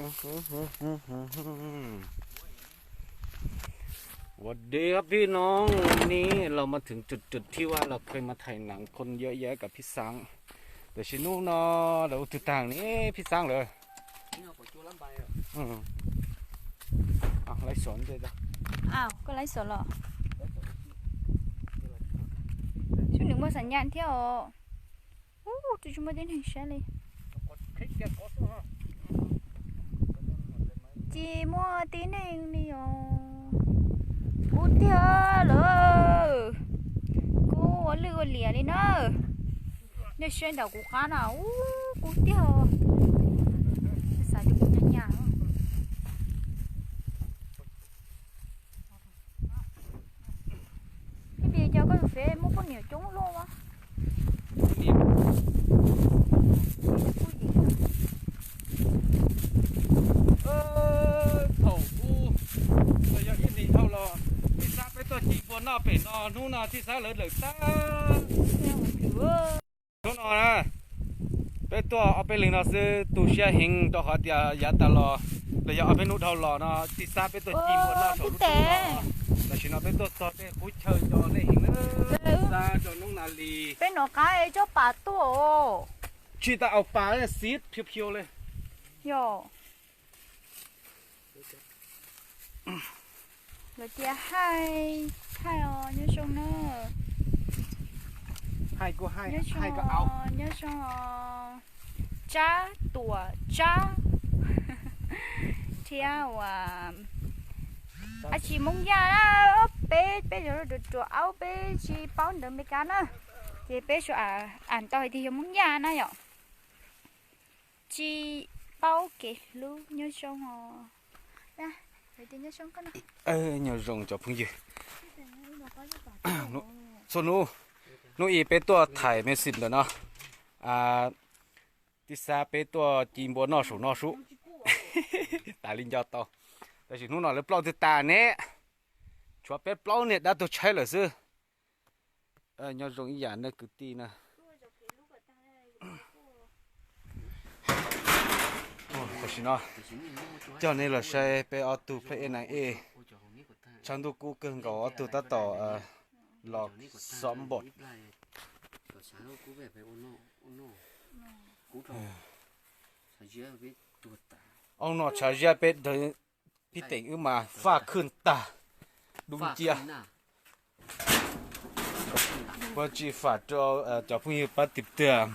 สวัสดีครับพี่น้อง วันนี้เรามาถึงจุดๆที่ว่าเราเคยมาถ่ายหนังคนเยอะแยะกับพี่ช้าง แต่ชิโน่นอเราอุตุต่างนี่พี่ช้างเลย อืมอ่ะไลฟ์สดด้วยจ้ะ Koj laib xov los? Xyov nws muaj xas nyas thiab os. Ub, tsis muaj tib neeg saib li. Tsis muaj tib neeg li os. Kub tiag lawm. Kub ua lwj ua liam li na. Nej saib ntawm kuv qab na, ub, kub tiag. Xav tias kuv nyas nyas. Peb tis cov koj tus fev muaj poj niam coob luaj mas. Thaum ub, yog ib hlis dhau los, tij Xab peb tuaj ci npua noj pem no, hnub no tij Xab lawv lawm tag. Hnub no na, peb tuaj ob peb leeg no xwb tu siab heev rau qhov tias yav tas los los yog ob peb hnub dhau los no tij Xab peb tuaj ci npua noj saum lub roob no. Tam sim no peb tuaj txog tej qub chaw nco nej heev na. Xab rau Noob Nas Lis. Peb nov qab coj pas tuaj. Tsis tas aus pas xiv phiu phiu li. Yog. Lawv tias haij, haij os, nyob zoo na. Haij kuj haij, haij kuj au. Nyob zoo os. Tsab Tuam Tsab thiab uas ab tsi Hmoob Yaj na, peb, peb yog ruam ruam aub, peb tsis paub ntawv Amelikas na, ces peb suav am tau hais tias yog Hmoob Yaj na yom. Tsis paub kev hlub, nyob zoo os. Nyob zoo cov phooj ywg. Txhua hnub, hnub ib peb tuaj thaij music ntawm no. Tij Xab peb tuaj ci npua noj saum no sub. Tas li nco tau. Tab sis hnub no lawv plaub twg tas ne, tshuav peb plaub niag dab tuag tshaib lawm xwb. Nyob zoo ib yam nej kwv tij na. Tam sim no coj nej los saib peb ob tug play ej nas ej, tshav ntuj kub kawg nkaus ob tug tab tom los xov npom. Ob no tshav ziab peb dawv pib teem wb mas faj khwj tag, dub nciab. Puas tsis fam rau cov phooj ywg pab tiv tiag?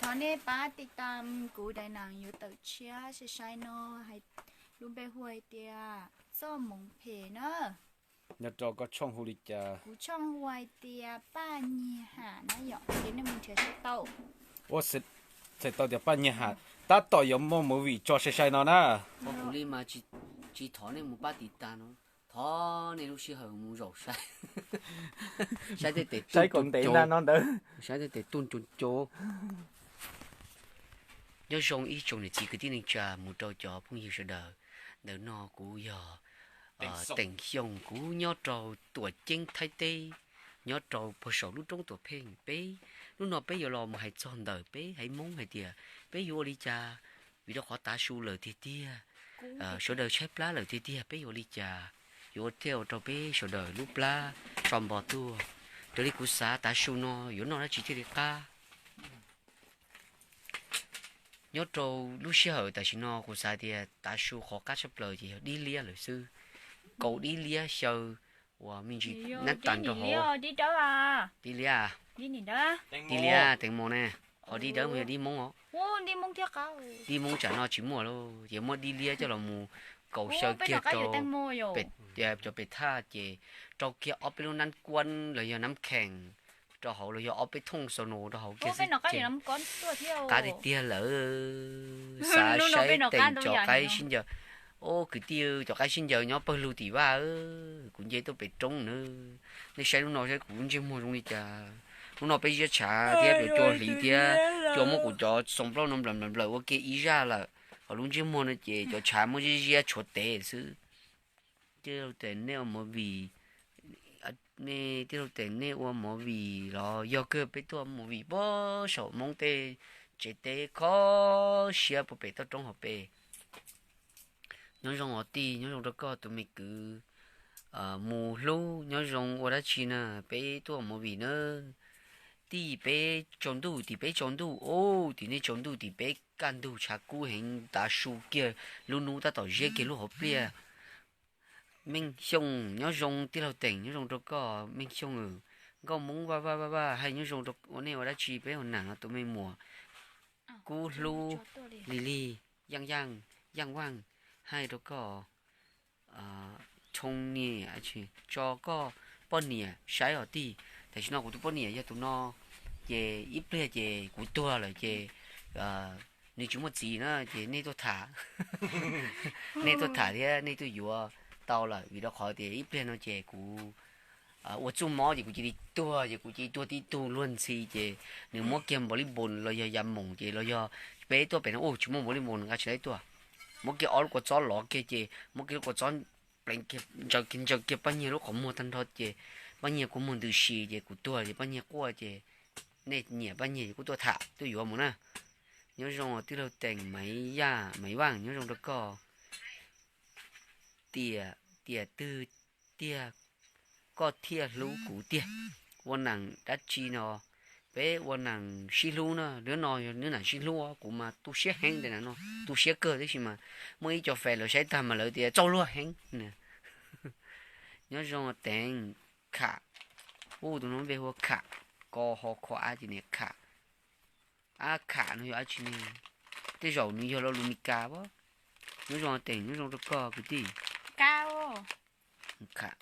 Thov nej pab tiv tam kuv daim neem yuav tawm tshiab sai sai no, lub npe hu hais tias Txoj Moov Phem na. Nyob rau koj tshooj hu li cas? Kuv tshooj hu hais tias Paj Nyig Ham na yom, ces nej mus nrhiav saib tau. Ua, txhais tau tias Paj Nyig Ham tab tom yuav muaj movie tso sai sai no na. Kuv li mas tsis thov nej mus pab tiv tam no, thov nej lub sij hawm mus zaum saib, saib tej tes tuaj nco nco, saib tej tes tuaj nco nco. Nyob zoo ib tsoom niam txiv kwv tij neej tsa mus rau cov phooj ywg sawv daws. Ntawm no kuv yog Teem Xyooj, kuv nyob rau Tuam Ceeb Thaib teb, nyob rau puag saum lub roob Tuam Pheej. Peb hnub no peb yuav los mus hais txog ntawm peb haiv Hmoob hais tias peb yuav ua li cas, vim rau qhov tav su lawm tiag tiag, sawv daws tshaib plab lawm tiag tiag, peb yuav ua li cas yuav ua thiaj ua rau peb sawv daws lub plab so npo tuaj. Raws li kuv xav tav su no yuav noj dab tsi thiaj li qab. Nyob rau lub sij hawm tam sim no kuv xav tias tav su qhov qab tshaj plaws ces yog dib liab lawm xwb. Kaus dib liab xyaw uas me ntsis nab tas rau hauv. Dib liab, dib liab teem mos ne. Ho dib dawb mas yog dib Hmoob os. Dib Hmoob tsam no tsis muaj lauj, ces muab dib liab coj los mus kaus xyaw kiag rau cov pem thaj ces rau kiag ob peb lub nab kuab los yog nab khees rau hauv los yog ob peb thooj xau no rau hauv kiag xwb ces qab tiag tiag lawm. Xav saib teem cov qaib sib ncaws. Os kwv tij, cov qaib sib ncaws nyob pawg lug tim vaj, kuv nce tuaj pem roob na. Nej saib lub no saib kuv ntsej muag zoo li cas. Hnub no peb ziab tshav thiab cua hliv thiab cua muab kuv cov xoo nplaub no nplawm nplawm nplawm ua ke ib zaj lawm. Ho lub ntsej muag no ces cov tshav muab ziab ziab tshuav tev xwb. Tij laug Teem, nej ua movie, nej tij laug Teem nej ua movie los yog kawg? Peb tuaj movie puag saum Hmoob tej tsev teb kho siab puag pem toj roob hauv pes. Nyob zoo os tij, nyob zoo rau koj tus me kwv. Mus hlub, nyob zoo ua dab tsi na? Peb tuaj movie na. Tij, peb tsaus ntuj tim peb tsaus ntuj, ub, tim nej tsaus ntuj tim peb kaj ntug tshav kub heev, tav su kiag lub hnub tab tom ziab kiag lub hauv pliaj. Meej Xyooj, nyob zoo tij laug Teem, nyob zoo rau koj Meej Xyooj. Nkauj Hmoob Vaj Vaj Vaj Vaj, hais nyob zoo rau ua nej ua dab tsi peb ua nam no tus me muam. Kub Hlub, Lig Lig, Yaaj Yaaj, Yaaj Vaaj, hais rau koj, Tshoo niam, tso koj poj niam saib os tij. Tam sim no kuv tus poj niam yog tus no, ces ib pliag ces kuv tuag lawm ces nws tsis muaj txiv na, ces nej tuaj tham, nej tuaj tham thiab nej tuaj yuav tau lawm, vim rau qhov tias ib pliag no ces kuv ua txuj mob ces kuv cia li tuag, ces kuv cia li tuag tib tug luag ntxhi, ces nws muab kiag npaus li npos los yog yas moos ces los yog peb tuaj pem no ub tsis muaj npaus li npos nqa tsis tau tuaj. Muab kiag ob lub kua txob lov kiag ces muab kiag lub kua txob pleev kiag, ntsaws kiag, ntsaws kiag Paj Nyiag lub qhov muag tag nrho ces Paj Nyiag kua muag ntws si ces kuv tuag ces Paj Nyiag quaj ces nej nyiam Paj Nyiag ces kuj tuaj tham tuaj yuav mus na. Nyob zoo tij laug Teem, Maiv Yaj, Maiv Vaaj, nyob zoo rau koj. Tiam, tiam twg tiag koj thiaj hlub kuv tiag? Ua nam dab tsi no? Peb ua nam sib hlub na, lub no yog lub nam sib hlub, kuv mas tu siab heev ntawm nam no, tu siab kawg, tab sis mas muaj ib co fais lawv saib tag mas lawv tias txaus luag heev. Nyob zoo Teem, Kham, ub, tus no npe hu ua Kham, ko ho kho ab ces niam Kham. Ab Kham no yog dab tsi ne? Tej zaum nws yog lo lus Mes Kas pab. Nyob zoo Teem, nyob zoo rau koj kwv tij. Kham,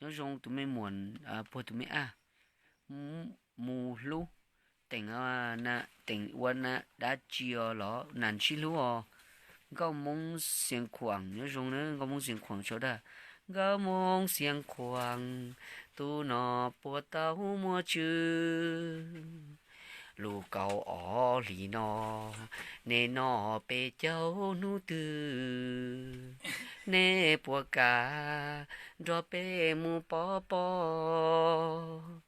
nyob zoo tus me muam, puag tus me ab. Mus hlub, Teem, Teem ua dab tsi os los nam sib hlub os? Nkauj Moob Xias Khuam, nyob zoo na Nkauj Moob Xias Khuam sawv daws. Nkauj Moob Xias Khuam, tus no puas tau muaj tswv? Lub kaum ob hlis no, nej noj peb caug hnub twg? Nej puas kam nrog peb mus pov pob?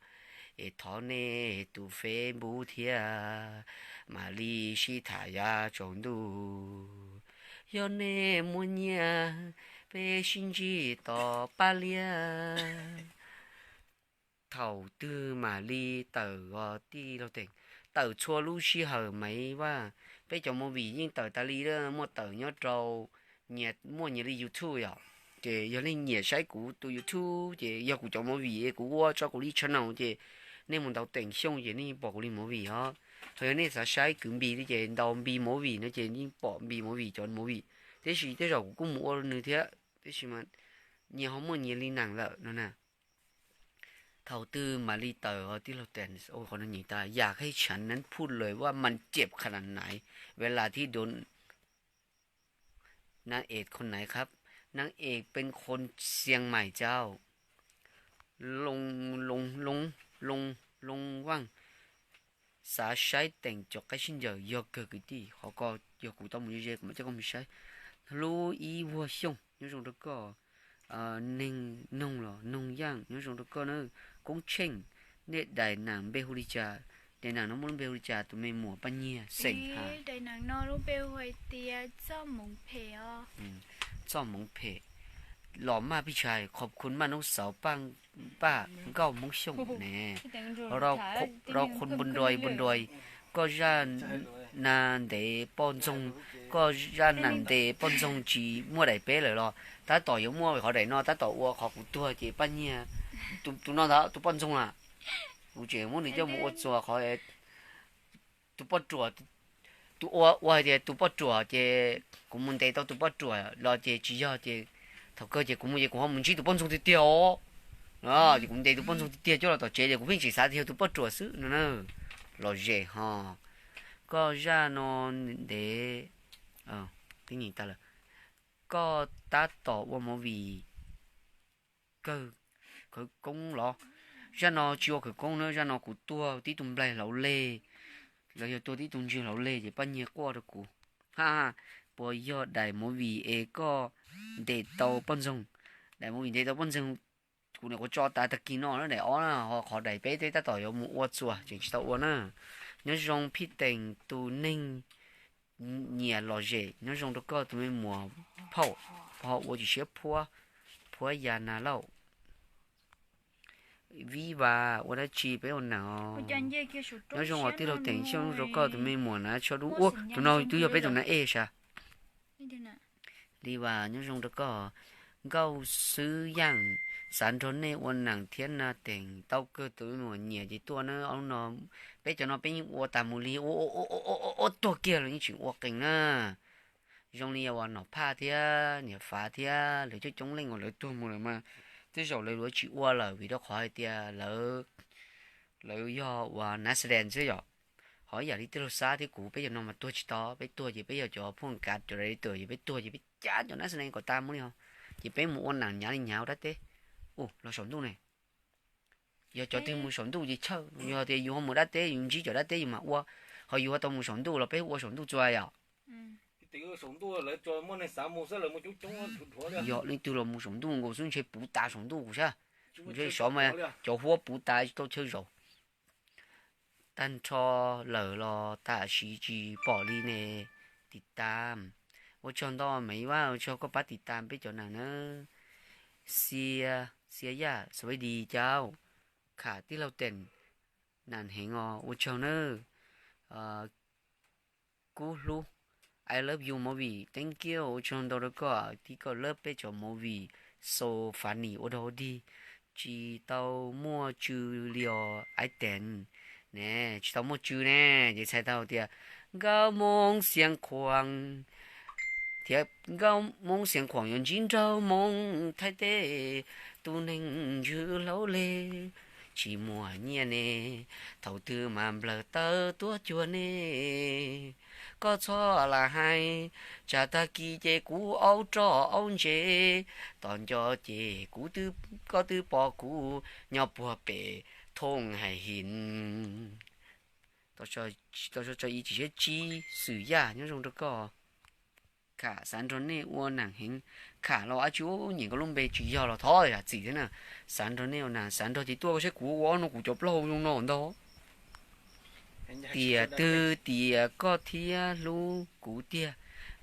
Es thov nej tus Facebook thiab, mam li sib tham yav tsaus ntuj. Yog nej muaj nyiaj, peb sib ntsib tom pab liab. Thaum twg mam li tawm os tij laug Teem? Tawm txhua lub sij hawm Maiv Vaj. Peb cov movie yeej tawm tas li, muaj tawm nyob rau, muaj nyias li YouTube yom. Ces yog leej nyiam saib kuv tus YouTube ces yog kuv cov movie kuv ua tso kuv li channel ces nej mus ntaus Teem Xyooj ces nej yeej pom kuv li movie os. Ho yog nej xav saib kwv Npis li ces ntaus Npis movie no ces yeej pom Npis movie cov movie. Tiam sis tej zaum kuv kuj mus ua nws thiab, tiam sis mas nyias ho muaj nyias li neeg lawm no na. Thaum twg mam li tawm os tij laug Teem? Qhov no nyeem tas อยากให้ฉันนั้นพูดเลยว่ามันเจ็บขนาดไหน เวลาที่โดน นางเอกคนไหนครับ นางเอกเป็นคนเชียงใหม่เจ้า Loo, Loo, Loo, Loo Vaj. Xav saib Teem cov qaib sib ncaws, yog kawg kwv tij, qhov ko yog kuv tau mus ze ze kuv mam coj koj mus saib. Hlub Ib Vuag Xyooj, nyob zoo rau koj. Neeg Noog los Noog Yaj, nyob zoo rau koj na. Koob Tsheej, nej daim nam npe hu li cas? Daim nam no muaj lub npe hu li cas? Tus me muam Paj Nyiag xeem has. Txoj hmoov phem. Los maj pij tshais, khov khun maj noob xauv paj, paj nkauj Hmoob Xyooj ne. Rau khun npu nroi npu nroi, koj zaj nas ntev poj ntxoog, koj zaj nas ntev poj ntxoog tsis muaj daim peb lawm los tab tom yuav muaj, qhov daim no tab tom ua qhov kuv tuag ces Paj Nyiag, tus no ntag tus poj ntxoog na, kuv tseem muab nws coj mus ua txuas qhov tus poj ruam, tus ua ua hais tias tus poj ruam ces kuv mus ntes tau tus poj ruam los ces tsis yog ces thaum kawg ces kuv mus ces kuv ho mus ntsib tus poj ntxoog tiag tiag os. Ces kuv ntes tus poj ntxoog tiag tiag coj los tom tsev ces kuv pheej tsis xav tias yog tus poj ruam xwb no na. Los zem ho. Koj zaj no ntev, twb nyeem tas lawm. Koj tab tom ua movie kawg, khawv koob los? Zaj no tsis ua khawv koob na, zaj no kuv tuag tib tug nplaig hlauv leg los yog tuag tib tug ntswg hlauv leg ces Paj Nyiag quaj rau kuv. Ha, puas yog daim movie es koj ntes tau poj ntxoog? Daim movie ntes tau poj ntxoog, kuv niam kuv tso tas tag kis no na, daim ob na, ho qhov daim peb teb tab tom yuav mus ua txuas tseem tsis tau ua na. Nyob zoo Phij Teem tus neeg nyiam lom zem, nyob zoo rau koj tus me muam phauj, ho ua tsis siab phuab, phuab ya na lauj. Vib Vas ua dab tsi peb ua nam os. Nyob zoo os tij laug Teem, nyob zoo rau koj tus me muam na, tsho dub ua tus no twb yog peb tus na ej sas. Li Vas nyob zoo rau koj. Nkauj Xwb Yaj, xav nrog nej ua nam thiab na Teem, tau kawg tus me muam nyiam ces tuaj na. Ob no, peb cov no peb yeej ua tas mus li, ua tuag kiag los yeej tsis ua qees na. Zoo li uas Nom Phaj thiab Niam Fav thiab lawv coob coob leej uas lawv tuag mus lawm mas tej zaum lawv yuav tsis ua lawm vim rau qhov hais tias lawv, lawv yog uas Naxales xwb yom. Ho ib yam li tij laug Xab thiab kuv peb cov no mas tuag tsis tau, peb tuag ces peb yog cov phooj kav cov director, ces peb tuag ces peb cav cov Naxales kom tas mus li os. Ces peb mus ua nam hnyav li hnyav ua dab teb. Ua los saum ntuj ne, yog cov twg mus saum ntuj ces chawj, yog tias yus ho mus dab teb yus ntsib cov dab teb yus mam ua, ho yus ho tau mus saum ntuj los peb ua saum ntuj txua yom. Yog leej twg los mus saum ntuj nkaus xwb ntshe puv tas saum ntuj kuv sab. Ntshe xyov mas cov huab puv tas tsis tau chaw zaum. Tag nrho lawm los tam sim tsis pom li ne. Tiv tas. Ua tsaug ntau Maiv Vaj, ua tsaug koj pab tiv tas peb cov nam na. Xia, Xia Yaj, Xav Dis Cauj, Kham tij laug Teem, nam heev os, ua tsaug nawb. Kub Hlub, I love you movie, thank you, ua tsaug ntau rau koj, tib koj lawv peb cov movie so funny ua dog ua dig, tsis tau muaj tsw li os I Teem. Ne, tsis tau muaj tsw ne, ces txhais tau tias Nkauj Hmoob Xiav Khuam thiab Nkauj Hmoob Xiav Khuam yuav ntsib Nraug Hmoob Thaib teb, tus neeg ntsws hlaub leg tsis muaj nyiaj ne, thaum twg mas nplawg tawv tuaj cuag ne. Koj txhob lam hais, tsam tag kis ces kuv aub roj aub ntse, tom nco ces kuv, koj twb pom kuv nyob puag pem thooj hais hin. Tau so tso ib tsib siab tsib Xwm Yaj, nyob zoo rau koj. Kham, xav nrog nej ua nam heev. Kham los ab tsi ub, nyeem koj lub npe tsis yog los thov zam txim thiab na. Xav nrog nej ua nam, xav nrog ces tuaj saib kuv ua ob no kuv cov plaub hau zoo no ntag. Tiam twg tias koj thiaj hlub kuv tiag.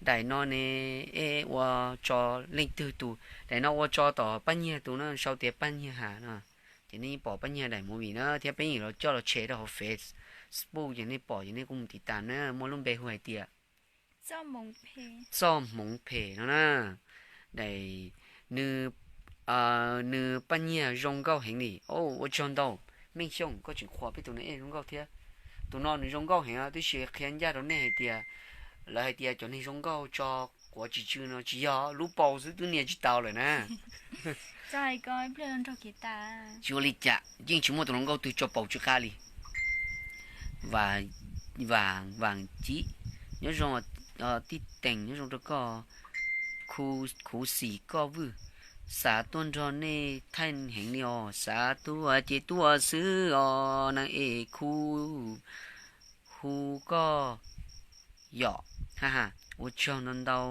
Daim no ne, ua tso leej twg tus, daim no ua tso tom Paj Nyiag tus na, sau tias Paj Nyiag Has no. Ces nej yeej pom Paj Nyiag daim movie na, thiab peb yeej los coj los tshem rau hauv Facebook, ces nej pom ces nej kuj mus tiv tas na, muaj lub npe hu hais tias Txoj Hmoov Phem no na. Daim, nws, nws Paj Nyiag zoo nkauj heev li. Ua tsaug ntau. Meej Xyooj, koj tseem qhuas peb tus no ej zoo nkauj thiab. Tus no nws zoo nkauj heev, twb tsis qhia ncaj rau nej hais tias, lawv hais tias cov neeg zoo nkauj tso quav tsis tsw no tsis yog, lub paus xwb twb nias tsis tau lawm na. Tsis ua li cas, yeej tsis muaj tus hluas nkauj twg tso paus tsw qab li. Vam, Vam Cib, nyob zoo, Tij Teem, nyob zoo rau koj. Khuv Xim Koj Vwj, xav tuaj nrog nej thaij heev li os, xav tuaj ces tuaj xwb os, neeg es khu hu koj yom. Ha ha, ua tsaug ntau ntau.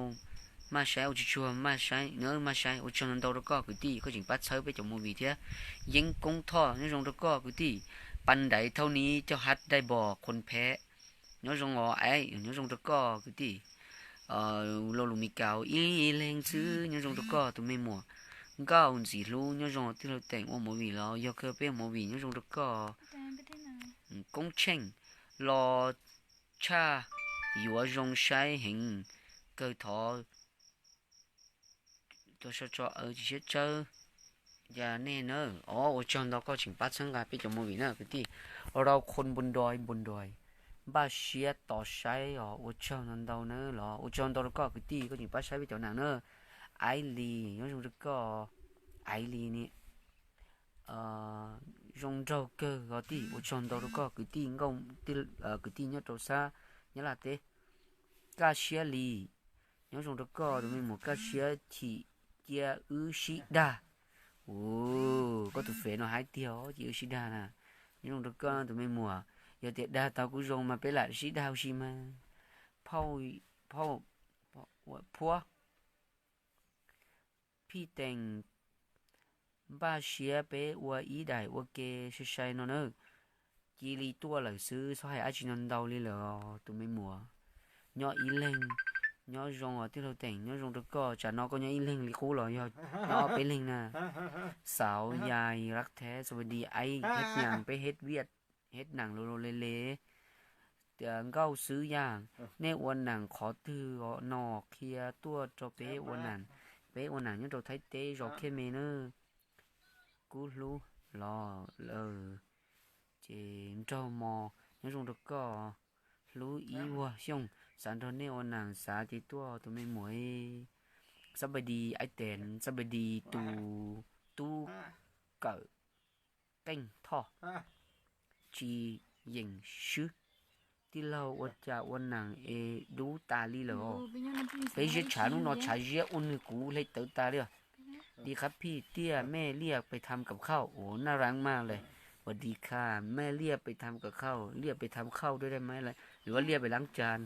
Maj Saib, ua tsaug tsuag Maj Saib, Maj Saib, ua tsaug ntau ntau rau koj kwv tij, koj tseem pab txhawb peb cov movie thiab. Yeeb Koob Thoj, nyob zoo rau koj kwv tij. Pas Nraiv Thauj Ni, Coj Hab Daij Npos, Qhuas Phem, nyob zoo os, nyob zoo rau koj kwv tij. Lo Lus Mis Kaus, ib leeg xwb, nyob zoo rau koj tus me muam. Nkauj Ntxim Hlub, nyob zoo tij laug Teem ua movie los yog kawg peb ua movie, nyob zoo rau koj. Koob Tsheej, los tshaj yuav zoo saib heev kawg thov tso tsis siab tsawb. Cas nej na, o ua tsaug ntau koj tseem pab txhawb nqa peb cov movie na kwv tij. Rau Qhuas Npus Nrois, Npus Nrois, Npaj Siab Tos Saib os, ua tsaug ntau ntau na los ua tsaug ntau rau koj kwv tij, koj tseem pab saib peb cov nam na. Aiv Lis, nyob zoo rau koj. Aiv Lis ni, zoo nraug kawg os tij, ua tsaug ntau rau koj kwv tij nkauj, kwv tij nyob rau sab Nyab Laj teb. Kaj Siab Lis, nyob zoo rau koj tus me muam Kaj Siab, Chim Cia Wb Sib Dag. Ua, koj tus fev no haib tiag os, Cia Wb Sib Dag na. Nyob zoo rau koj tus me muam, yog tias dag tau kuj zoo mas peb lam sib dag ua si mas. Phauj, Phauj, Phuab, Phij Teem, Npaj Siab, peb ua ib daim ua ke sai sai no na. Cia li tuaj lawm xwb, txhob hais dab tsi no ntau li lawm os tus me muam. Nyob ib leeg, nyob zoo os tij laug Teem, nyob zoo rau koj. Tsam no koj nyob ib leeg li qub los yog nyob ob peb leeg na? Xauv yais lab thev, xav di aib hej nyas, peb hej viaj hej nam lu lu le le. Tias nkauj xwb yaj, nej ua nam qhov twg no qhia tuaj rau peb ua nam. Peb ua nam nyob rau Thaib teb zos Khej Me na. Kub hlub los lawm ces nraug mos, nyob zoo rau koj. Hlub ib vuag xyooj, xav nrog nej ua nam xav ces tuaj tus me muam. Xab npais di aib tes, xab npais di tus tub kawm qeej thoj tsis yeem swb. Tij laug ua cas ua nam es dub tas li lawm os. Peb ziab tshav hnub no tshav ziab ua nws kuv hle tawv tas li os. Di qhab phij tiaj mej liaj pes tham kam khauj uas naj rang maj lawm. Ua di kha mej liaj pes tham kam khauj, liaj pes tham khauj dua dai mai lawm, yuav liaj pes laab cas.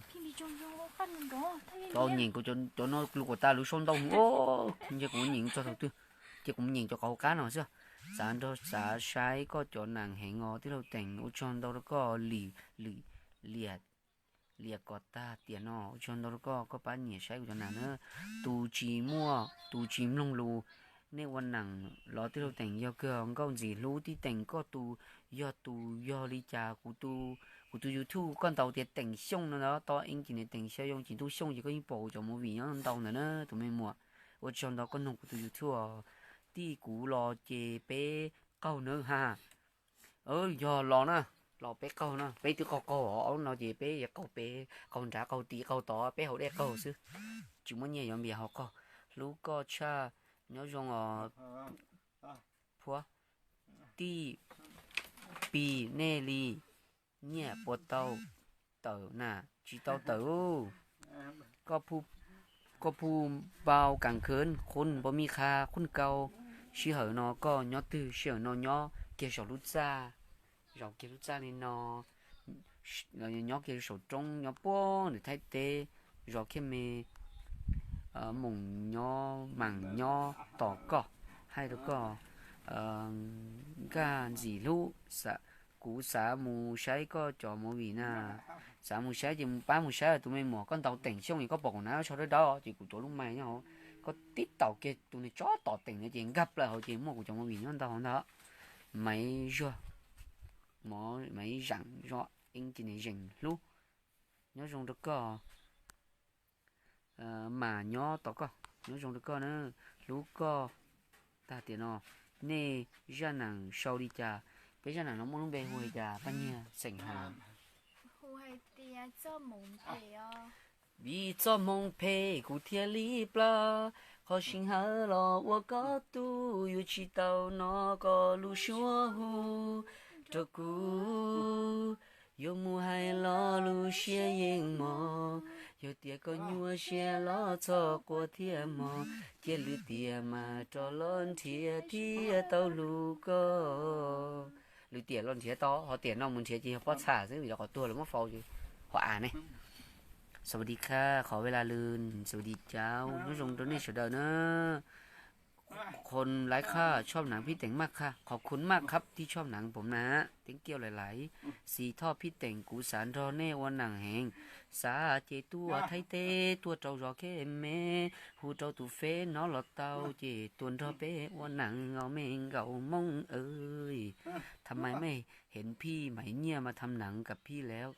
Tau nyeem kuv cov no lus kuas tas lub sau ntau, ntshe kuv nyeem txog thaum twg, ces kuv nyeem cov qhov hauv qab no xwb. Xav nrog xav saib koj cov nam heev os tij laug Teem, ua tsaug ntau rau koj li, li, liam, liam kom tag tiam no, ua tsaug ntau rau koj, koj pab nyiam saib kuv cov nam na. Tus tsis muaj, tus tsis mloog lus, nej ua nam los tij laug Teem yog kawg, nkauj ntxim hlub tij Teem, koj tus yog tus yog li cas kuv tus, kuv tus YouTube koj ntaus tias Teem Xyooj no ntag, to ib cis niam Teem Xyooj, cis ntuj Xyooj ces koj yeej pom kuv cov movie nyob ntau ntawd na tus me muam. Ua tsaug ntau koj noog kuv tus YouTube os. Tij kuv los ces peb qaug nawb ha. Yog los na, los peb qaug na, peb twb qaug qaug os, no ces peb qaug pem, qaug nrad qaug tid qaug tod, peb haus dej qaug xwb, tsis muaj nyiaj yuav npias haus qaug. Hlub koj tshaj, nyob zoo os. Phuab, tij, pig nej li, nyiaj puas tau tawm na? Tsis tau tawm. Koj phu npau kam khwv qhuv npau mij qha qhuj kau. Sij hawm no koj nyob twg? Sij hawm no nyob kiag saum lub txaj, zaum kiag lub txaj li no, nyob kiag saum roob nyob puag ntawm Thaib teb, zos Khej Me, moos nyob maam nyob tos koj, hais rau koj, nkaj ntxim hlub. Kuv xav mus saib koj cov movie na. Xav mus saib ces mus pab mus saib tus me muam, koj ntaus Teem Xyooj es koj pom kuv na, tsho dawb dawb ces kuv tuav lub mais nyob hauv, koj tib taus kiag tus niag tsov tom Teem na ces nkag plaws hauv ces muaj kuv cov movie nyob ntau hauv ntag. Maiv Zuag, Maiv Zaam Zuag, ib cis niam Zeem hlub, nyob zoo rau koj. Mas nyob tos koj, nyob zoo rau koj na, hlub koj. Tag tiam no, nej zaj nam sau li cas? Peb zaj nam no muaj lub npe hu li cas Paj Nyiag xeem hais? Vim txoj hmoo phem kuv thiaj li plab, qhov sij hawm los ua koj tug, yuav tsis tau hnov koj lub suab hu rau kuv. Yuav mus hais los lub siab yeej mos, yog tias koj nyuaj siab los txhob quaj thiaj mos, cia lwm tiam mas rov los nrhiav thiaj tau hlub koj. Lwm tiam los nrhiav tau, ho tiam no mus nrhiav ces yog pob txha xwb vim rau qhov tuag lawv muab faus ces ho av ne. Xav di kha qhov vej la lwm, xav di cau, nyob zoo rau nej sawv daws na. Qhov laib kha choj nam phij teem maj kha, qhov khun maj khab tij choj nam pom na, teeb kiaj lais lais. Xis thoj phij teem kuv xav nrog nej ua nam heev, xav ces tuaj Thaib teb tuaj rau zos Khej Me, hu rau tus feb no los tau ces tuaj nrog peb ua nam os me nkaus Moob. Tham mais mej heev phij mais nyiaj mas tham nam kam phij lawm.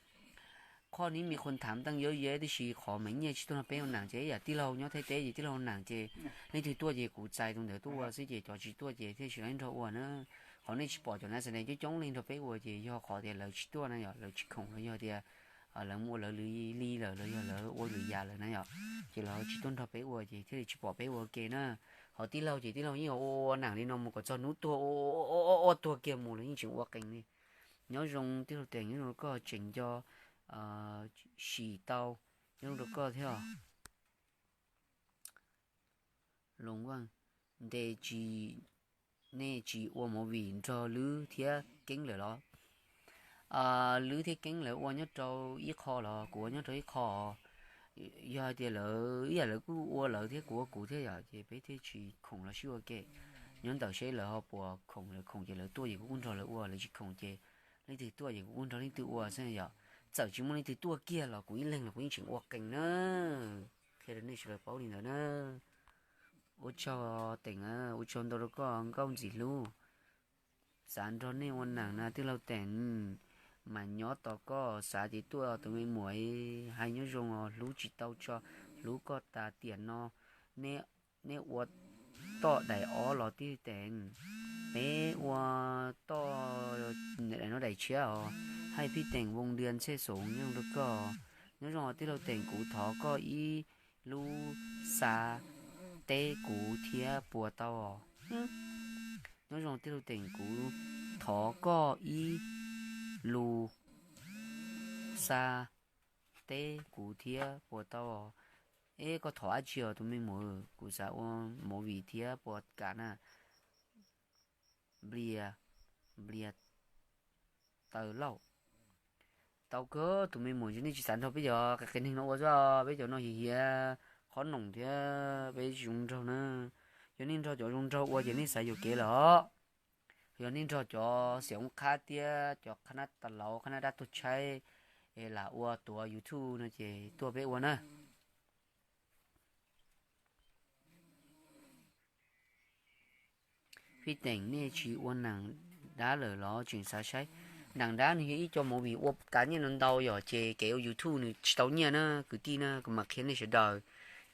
Qhov ni me qhuas tham teej yuav yev tiam sis qhov mais nyiaj tsis tuaj nrog peb ua nam ces yam tij laug nyob Thaib teb ces tij laug ua nam ces leej twg tuaj ces kuv txais tus ntawd tuaj ua xwb ces cov tsis tuaj ces thiaj tsis laib nrog ua na. Qhov nej tsis pom cov nas xas nes coob coob leej nrog peb ua ces yog qhov tias lawv tsis tuaj na yom, lawv tsis khoom los yog tias lawv mus ua lawv li lawm los yog lawv ua lwm yam lawm na yom, ces lawv tsis tuaj nrog peb ua ces thiaj li tsis pom peb ua ke na. Qhov tij laug ces tij laug yeej ua ua nam li no mus kom txog hnub tuag, ua tuag kiag mus los yeej tseem ua qees li. Nyob zoo tij laug Teem, nyob zoo koj tseem nco sim tau, nyob zoo rau koj thiab. Lus Vaj, nte tsis, nej tsis ua movie nrog Lwb thiab Keeb lawm los? Lwb thiab Keeb lawv ua nyob rau ib qho los kuv ua nyob rau ib qho. Yog hais tias lawv ib yam lawv kuj ua lawv thiab kuv ua kuv thiab yom, ces peb thiaj tsis khoom los sib ua ke. Nyob ntawm seb lawv ho puas khoom, lawv khoom ces lawv tuaj ces kuv kuj nrog lawv ua, lawv tsis khoom ces leej twg tuaj ces kuv kuj nrog leej twg ua xwb yom. txawm tsis muaj leej twg tuaj kiag los kuv ib leeg los kuv yeej tseem ua qees na. Qhia rau nej sawv daws paub li ntawd na. Ua tsaug Teem, ua tsaug ntau rau koj nkauj ntxim hlub. Xav nrog nej ua neej na tij laug Teem, mas nyob tos koj xav ces tuaj tus me muam, hais nyob zoo os, hlub tsis tau tso, hlub koj tas tiam no. Neb ua toj daim ob los tij Teem, peb ua toj daim no daim tshiab os. Hais Phij Teem Voos Dias Ntxhej Xoom nyob zoo rau koj. Nyob zoo tij laug Teem, kuv thov koj ib lub xa teb kuv thiab puas tau os? Nyob zoo tij laug Teem, kuv thov koj ib lub xa teb kuv thiab puas tau os? Es koj thov dab tsi os tus me muam? Kuv xav ua movie thiab puas kam na? Nplias, Nplias Taws Lauj. Tau kawg tus me muam, yog nej tsis xav nrog peb cov qias qias neeg no ua xwb, peb cov no hiav hiav qhob noom thiab peb tsis zoo nraug na. Yog nej nrog cov zoo nraug ua ces nej xav yuam kev lawm os. Yog nej nrog cov xiam oob qhab thiab cov qhab nab tas lauv qhab nab dab tuag tshaib es lam ua tuav YouTube no ces tuaj peb ua na. Phij Teem, nej tsis ua neej dab lawm los tseem xav saib? Neej dab nws yog ib co movie ua tas nyiaj ntau ntau yom, ces kev ua YouTube nws tsis tau nyiaj na kwv tij na, kuv mam qhia nej sawv daws.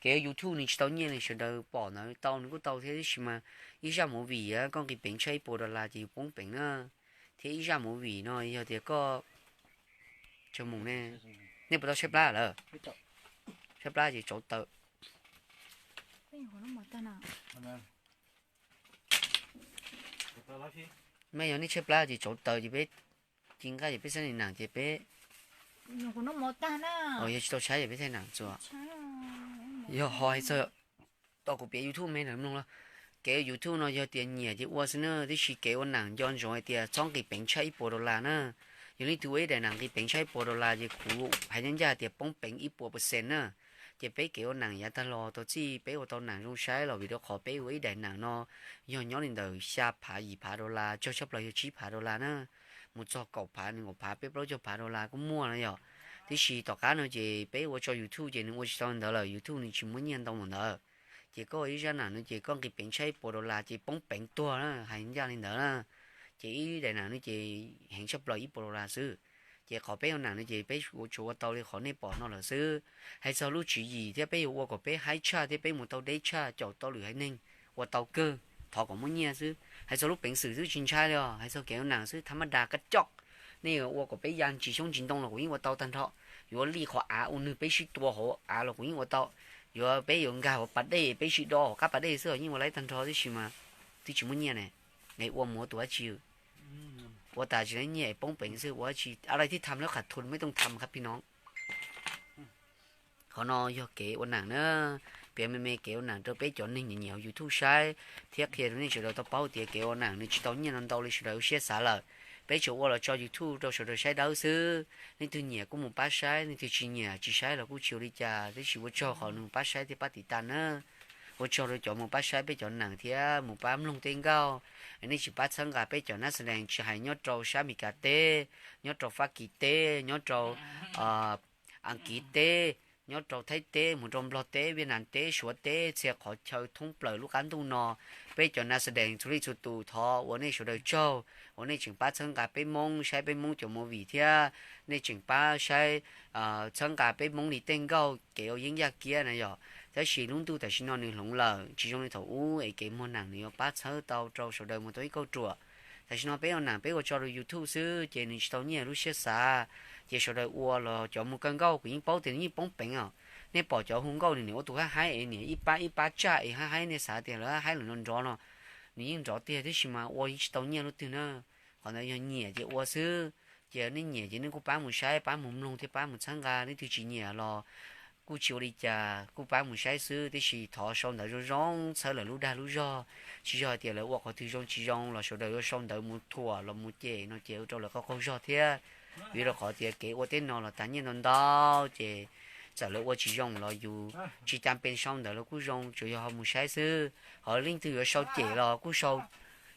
Kev ua YouTube nws tsis tau nyiaj li sawv daws pom ntawd tau nws kuj tau thiab, tab sis mas ib zaj movie koj nqis peev tshaj ib puas dollar ces yus poob peev na. Thiab ib zaj movie no yog tias koj, tsaug mus ne, nej puas tau tshaib plab lawm? Tshaib plab ces tsauv taws. Mej yog nej tshaib plab ces tsauv taws ces peb ci nqaij ces peb xab li nees ces peb, yog tsis tau tshaib ces peb thaij nees txuas. Yog ho hais txog tau kuv piav YouTube me ntawd mloog los, kev YouTube no yog tias nyiam ces ua xwb na, tiam sis kev ua neej nco ntsoov hais tias txhob nqis peev tshaj ib puas dollar na. Yog leej twg ua ib daim neej nqis peev tshaj ib puas dollar ces kuv hais ncaj ncaj tias poob peev ib puas percent na. Ces peb kev ua neej yav tag los tau txij peb ua tau neej zoo saib los vim rau qhov peb ua ib daim neej no yog nyob li ntawm xya phav yim phav dollar, tsawg tshaj plaws yog tsib phav dollar na, mus txog kaum phav nees nkaum phav peb plaub caug phav dollar kuj muaj na yom. Tiam sis tom qab no ces peb ua tso YouTube ces nws ua tsis tau ntawd lawm, YouTube nws tsis muaj nyiaj ntau mus ntawd. Ces koj ua ib zaj neej no ces koj nqis peev tshaj ib puas dollar ces poob peev tuag na, hais ncaj li ntawd na. Ces ib daim neej no ces heev tshaj plaws ib puas dollar xwb. Ces qhov peb ua neej no ces peb tsuas ua tau li qhov nej pom no lawm xwb. Hais txog lub tswv yim thiab peb yuav ua kom peb haib tshaj thiab peb mus tau deb tshaj caum tau lwm haiv neeg ua tau kawg, thov kom muaj nyiaj xwb. Hais txog lub peev xwm xwb tsis ntshai li os, hais txog kev ua neej xwb tham ma das kab coj. Nej yuav ua kom peb ya ntsis xyoob ntsis ntoo los kuv yeej ua tau tag nrho. Yuav li qhov av ua nws peb sib tua hauv av los kuv yeej ua tau. Yuav peb yuav nkag hauv pas dej peb sib do hauv qab pas dej xwb los yeej ua laib tag nrho, tiam sis mas twb tsis muaj nyiaj ne. Es ua mus ua tus dab tsi? Ua tas tsis laib nyiaj es poob peev xwb, ua dab tsi? Ab lais thiaj tham lawv qhas thun mej tooj tham qhab pig no. Qhov no yog kev ua neej na, piav me me kev ua neej rau peb cov neeg nyiam nyiam YouTube saib, thiab qhia rau nej sawv daws tau paub tias kev ua neej nws tsis tau nyiaj no ntau li sawv daws ua siab xav lawm. Peb tsuas ua los tso YouTube rau sawv daws saib dawb xwb. Leej twg nyiam kuj mus pab saib, leej twg tsis nyiam tsis saib los kuj tsis ua li cas, tiam sis ua tsaug qhov nws pab saib thiab pab tiv tas na. Ua tsaug rau cov mus pab saib peb cov neej thiab mus pab mloog tej nkauj. Nej tsis pab txhawb nqa peb cov nab xa dees tsis hais nyob rau sab Amelikas teb, nyob rau Fab Kis teb, nyob rau Askiv teb, nyob rau Thaib teb, mus rau Nplog teb, Viaj Nam teb, Suav teb, txhia qhov chaw thoob plaws lub qab ntuj no. Peb cov nab xa dees txhua leej txhua tus thov ua nej sawv daws tsaug uas nej tseem pab txhawb nqa peb Hmoob, saib peb Hmoob cov movie thiab nej tseem pab saib, txhawb nqa peb Hmoob li tej nkauj kev ua yeeb yaj kiab na yom. Tab sis lub ntuj tam sim no nws hloov lawm tsis zoo li thaum ub es kev muag neej nws yuav pab txhawb tau rau sawv daws mus tau ib kauj ruam. Tam sim no peb ua neej peb ua tso rau YouTube xwb ces nws tsis tau nyiaj lub siab xav. Ces sawv daws ua los cov mus kawg nkauj kuv yeej paub tias nws yeej poob peev os. Nej pom cov hu nkauj nws niam ua tus haib haib es niam ib pab ib pab tsaj es haib haib, nej xav tias lawv haib lawm no nrov no, nws yeej nrov tiag tiam sis mas ua yeej tsis tau nyiaj lub twg na. Qhov ntawd yog nyiam ces ua xwb. Ces nej nyiam ces nej kuj pab mus saib pab mus mloog thiab pab mus txhawb nqa, leej twg tsis nyiam los kuj tsis ua li cas, kuj pab mus saib xwb, tiam sis thov sau ntawv zoo zoo txhawb lawv lub dag lub zog. Tsis yog hais tias lawv ua qhov twg zoo tsis zoo los sawv daws yuav sau ntawv mus thuam los mus cem no ces ua rau lawv qaug qaug zog thiab. Vim rau qhov tias kev ua teb no los tas nyiaj ntau ntau ces txawm lawv ua tsis zoo los yus tsis cas pes sau ntawv los kuj zoo, tsuas yog ho mus saib xwb. Ho leej twg yuav sau cem los kuj sau,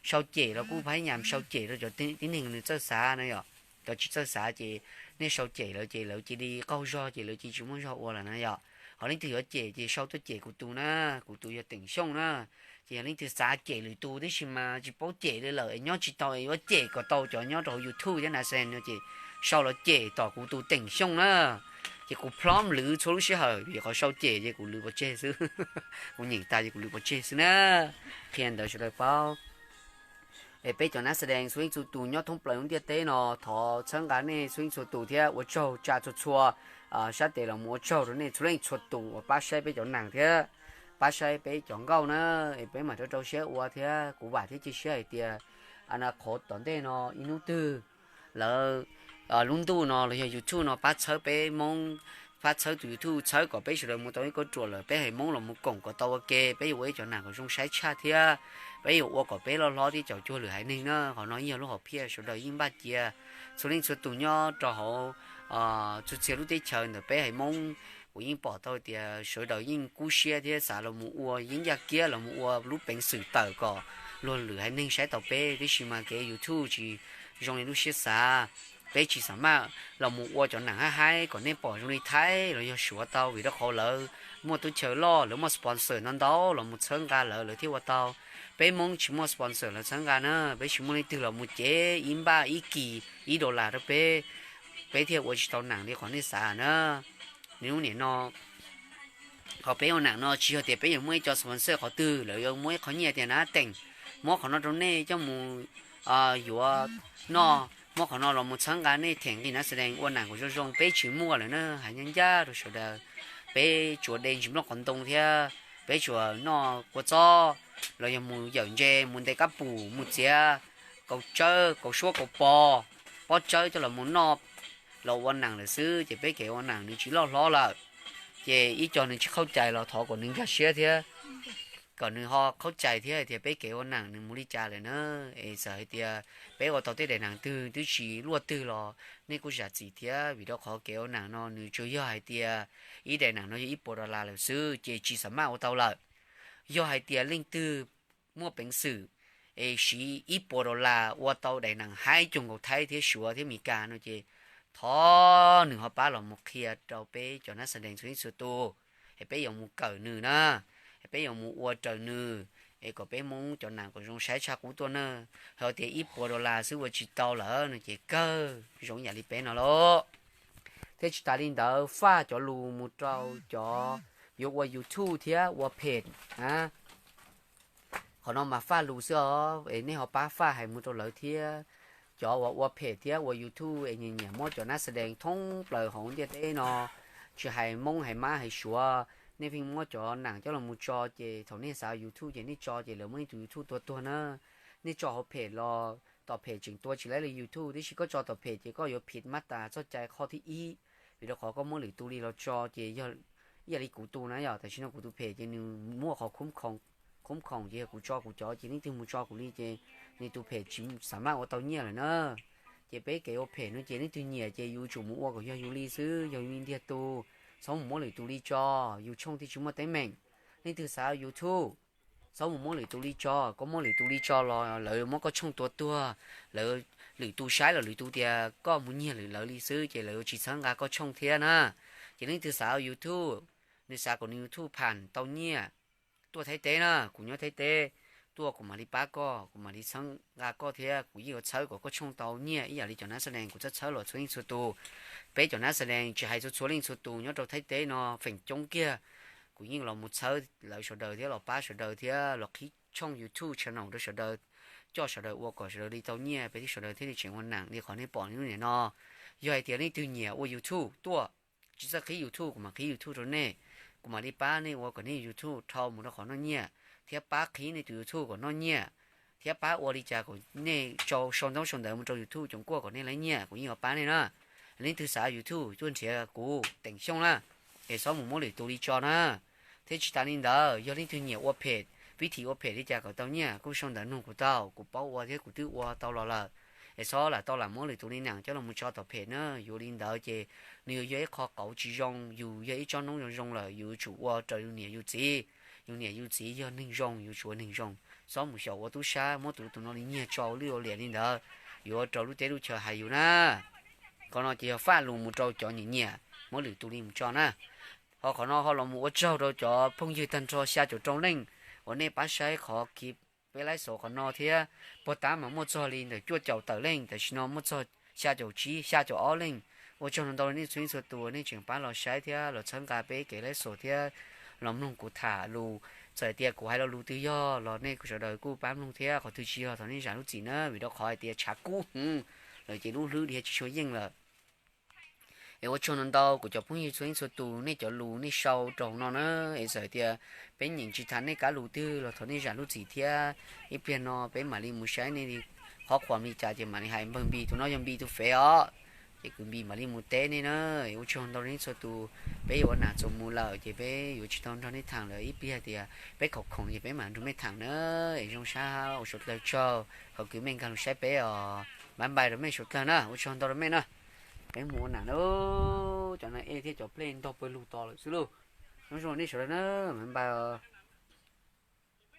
sau cem los kuj pab nyam sau cem rau cov tib neeg nws txawj xav na yom. Cov tsis txawj xav ces nej sau cem lawv ces lawv cia li qaug zog ces lawv cia li tsis muaj zog ua lawm na yom. Ho leej twg yuav cem ces sau tuaj cem kuv tus na, kuv tus yog Teem Xyooj na. Ces yog leej twg xav cem lwm tus tib si mas tsis paub cem li lawm es nyob tsis tau es yuav cem kom tau cov nyob rau hauv YouTube thiab na xen no ces sau los cem tom kuv tus Teem Xyooj na. Ces kuv plhom lwv txhua lub sij hawm vim qhov sau cem ces kuv lwv pov tseg xwb. Kuv nyeem tas ces kuv lwv pov tseg xwb na. Qhia ntawd sawv daws paub. Es peb cov nab xa dees txhua leej txhua tus nyob thoob plaws lub ntiaj teb no thov txhawb nqa nej txhua leej txhua tus thiab ua tsaug tsa txhua txhua sab tes los mus ua tsaug rau nej txhua leej txhua tus uas pab saib peb cov neeg thiab pab saib peb cov nkauj na. Es peb mam rau rau siab ua thiab kuv vam thiab cia siab hais tias qhov tom ntej no ib hnub twg lawv lub ntuj no los yog YouTube no pab txhawb peb Hmoob, pab txhawb tus YouTube txhawb kom peb sawv daws mus tau ib kauj ruam lawm peb haiv Hmoob los mus koom kom tau ua ke, peb yuav ua ib cov neeg kom zoo saib tshaj thiab peb yuav ua kom peb loj hlob thiab caum cuag lwm haiv neeg na. Qhov no ib yog lub hom phiaj sawv daws yeej npaj cia, txhua leej txhua tus nyob rau hauv txhua txhia lub teb chaws ntawm peb haiv Hmoob. Kuv yeej pom tau tias sawv daws yeej kub siab thiab xav los mus ua yeeb yaj kiab los mus ua lub peev xwm tawm kom luag lwm haiv neeg saib tau peb, tiam sis mas kev YouTube tsis zoo li lub siab xav. Peb tsis xam maj los mus ua cov neeg haib haib kom nej pom zoo li Thaib los yog Suav tau vim rau qhov lawv muaj tub chaw loj, lawv muaj sponsor ntau ntau los mus txhawb nqa lawv, lawv thiaj ua tau. Peb Hmoob tsis muaj sponsor lawv txhawb nqa na, peb tsis muaj leej twg los mus cev ib npaj ib kis ib dollar rau peb, peb thiaj ua tsis tau neeg li qhov nej xav na. Nws lub niam no qhov peb ua neeg no tsis yog tias peb yuav muaj ib co sponsor qhov twg, lawv yuav muaj ib qho nyiaj tias na Teem, muab qhov no rau nej coj mus yuav noj, muab qhov no los mus txhawb nqa nej them nqi nab xa dees ua neeg kom zoo zoo, peb tsis muaj lawm na. Hais ncaj ncaj rau sawv daws, peb tsuas de ntsis nplooj qhov ntoo thiab peb tsuas noj kua txob los yog mus yawm ntse, mus ntes kab pum, mus txiav kaus tsawb kaus suab kaus pos, pob tsawb coj los mus noj los ua neeg lawm xwb, ces peb kev ua neeg nws tsis loj hlob lawm. Ces ib co nws tsis qhaub cai los thov kom nws nkag siab thiab kom nws ho qhaub cai thiab tias peb kev ua neeg nws mus li cas lawm na. Es txawm hais tias peb ua tau tej daim neeg twg twb tsis luaj twg los nej kuj zam txim thiab, vim rau qhov kev ua neeg no nws tsuas yog hais tias ib daim neeg no yog ib puas dollar lawm xwb ces tsis xam maj ua tau lawm. Yog hais tias leej twg muaj peev xwm es siv ib puas dollar ua tau daim neeg haib cuag nkaus Thaib thiab Suav thiab Mes Kas no ces thov nws ho pab los mus qhia rau peb cov nab xa dees txhua leej txhua tus, es peb yuav mus kawm nws na, es peb yuav mus ua raws nws, es kom peb Hmoob cov neeg kom zoo saib tshaj qub tuaj na. Hos tias ib puas dollar xwb ua tsis tau lawm no ces kawg zoo yam li peb no lauj. Thiab tsis tas li ntawd faj cov lus mus rau cov yuav ua YouTube thiab ua phem na. Qhov no mas faj lus xwb os, es nej ho pab faj hais mus rau lawv thiab. Cov uas ua phem thiab ua YouTube es nyiam nyiam muab cov nab xa dees thoob plaws hauv ntiaj teb no, tsis hais Hmoob hais Mab hais Suav, nej pheej muab cov neeg coj los mus tso ces thaum nej xav YouTube ces nej tso ces lawv muab nej tus YouTube tua tuag na. Nej tso hauv phem los tom phem tseem tua tsis laib li YouTube, tiam sis koj tso tom phem ces koj yuav phiv mab tas txoj cai qhov thib ib, vim rau qhov koj muab lwm tus li los tso ces yog ib yam li kuv tus na yom, tam sim no kuv tus phem ces nws muaj qhov khoob khoom ces yog kuv tso kuv cov ces leej twg mus tso kuv li ces nws tus phem tsis xam maj ua tau nyiaj lawm na. Ces peb kev ua phem no ces leej twg nyiam ces yus tsum mus ua kom yog yus li xwb, yog yus li ntiag tug, txhob mus muab lwm tus li tso, yus tshooj thiaj tsis muaj teeb meem. Leej twg xav YouTube, txhob mus muab lwm tus li tso, koj muab lwm tus li tso los lawv muab koj tshooj tua tuag, lawv, lwm tus saib los lwm tus tias koj mus nyiag lwm lawv li xwb ces lawv yuav tsis txhawb nqa koj tshooj thiab na. Ces leej twg xav YouTube, nws xav kom nws YouTube pham tau nyiaj, tuaj Thaib teb na, kuv nyob Thaib teb, tuaj kuv mam li pab koj, kuv mam li txhawb nqa koj thiab kuv yeej yuav txhawb kom koj tshooj tau nyiaj ib yam li cov nab xa dees kuv txhawb txhawb los txhua leej txhua tus. Peb cov nab xa dees tsis hais txhua txhua leej txhua tus nyob rau Thaib teb no feem coob kiag, kuv yeej los mus txhawb lawv sawv daws thiab los pab sawv daws thiab los qhib tshooj YouTube channel rau sawv daws, coj sawv daws ua kom sawv daws li tau nyiaj, peb thiab sawv daws thiaj li tseem ua neeg li qhov nej pom lub niam no. Yog hais tias leej twg nyiam ua YouTube tuaj, tsis txawj qhib YouTube kuv mam qhib YouTube rau nej, kuv mam li pab nej ua kom nej YouTube dhau mus rau qhov noj nyiaj, thiab pab qhib nej tus YouTube kom noj nyiaj, thiab pab ua li cas kom nej sau ntoob sau ntawv mus rau YouTube coom kuaj kom nej laib nyiaj, kuv yeej yuav pab nej na. Leej twg xav YouTube tuaj nrhiav kuv Teem Xyooj na, es txhob mus muab lwm tus li tso na. Thiab tsis tas li ntawd yog leej twg nyiam ua phem, vib thim ua phem li cas kom tau nyiaj kuj sau ntawv nug kuv tau, kuv paub ua thiab kuv twb ua tau los lawm. Es txhob lam tau lam muab lwm tus li neeg coj los mus tso tom phem na, yuav li ntawd ces nws yuav yog ib qho qauv tsis zoo, yus yog ib tsob noob zoo zoo lawm yus tsum ua raws yus niam yus txiv. Yus niam yus txiv yog neeg zoo yus tsum ua neeg zoo, txhob mus xyaum ua tub sab muab tus tus no li nyiag tso ua lwj ua liam li ntawd, yuav ua rau lub teb lub chaw hais yus na. Qhov no ces yog faj lus mus rau cov nyiam nyiam muab lwm tus li mus tso na. Ho qhov no ho los mus ua tsaug rau cov phooj ywg tag nrho xya caum rau leej uas nej pab saib qhov ki peb live show qhov no thiab. Puag ta mas muaj txog li ntawm cuaj caum tawm leej, tam sim no muaj txog xya caum tsib xya caum ob leej. Ua tsaug ntau nej txhua ib txhua tus nej tseem pab los saib thiab los txhawb nqa peb kev live show thiab los mloog kuv tham lus. Txawm hais tias kuv hais lo lus twg yog los nej sawv daws kuj pab mloog thiab, qhov twg tsis yog thov nej zam lub txim na, vim rau qhov hais tias tshav kub heev lawm ces lub hlwb dhia tsis tshua yeej lawm. Es ua tsaug ntau ntau kuv cov phooj ywg txhua ib txhua tus nej cov lus nej sau rau hauv no na. Es txawm hais tias peb nyeem tsis tau nej kab lus twg los thov nej zam lub txim thiab. Ib pliag no peb mam li mus saib nej li qhov qhuas li cas ces mam li hais npawg Npis tus no yog Npis tus fev os. Ces kwv Npis mam li mus teb nej na. Es ua tsaug ntau nej txhua tus, peb yuav ua nam txuas mus lawm ces peb yuav tsis tau nrog nej tham lawm, ib pliag tias peb khoom khoom ces peb mam nrog nej tham na. Es zoo sab ua suav dlawg tsaug qhov kwv mej nkag los saib peb os. Bye bye rau mej suav dlawg na, ua tsaug ntau rau mej na. Peb mus ua nam na. Cov nas ej thiab cov plej ntog pawg lug tos lawm xwb lauj. Zoo zoo nej sawv daws na, bye bye os.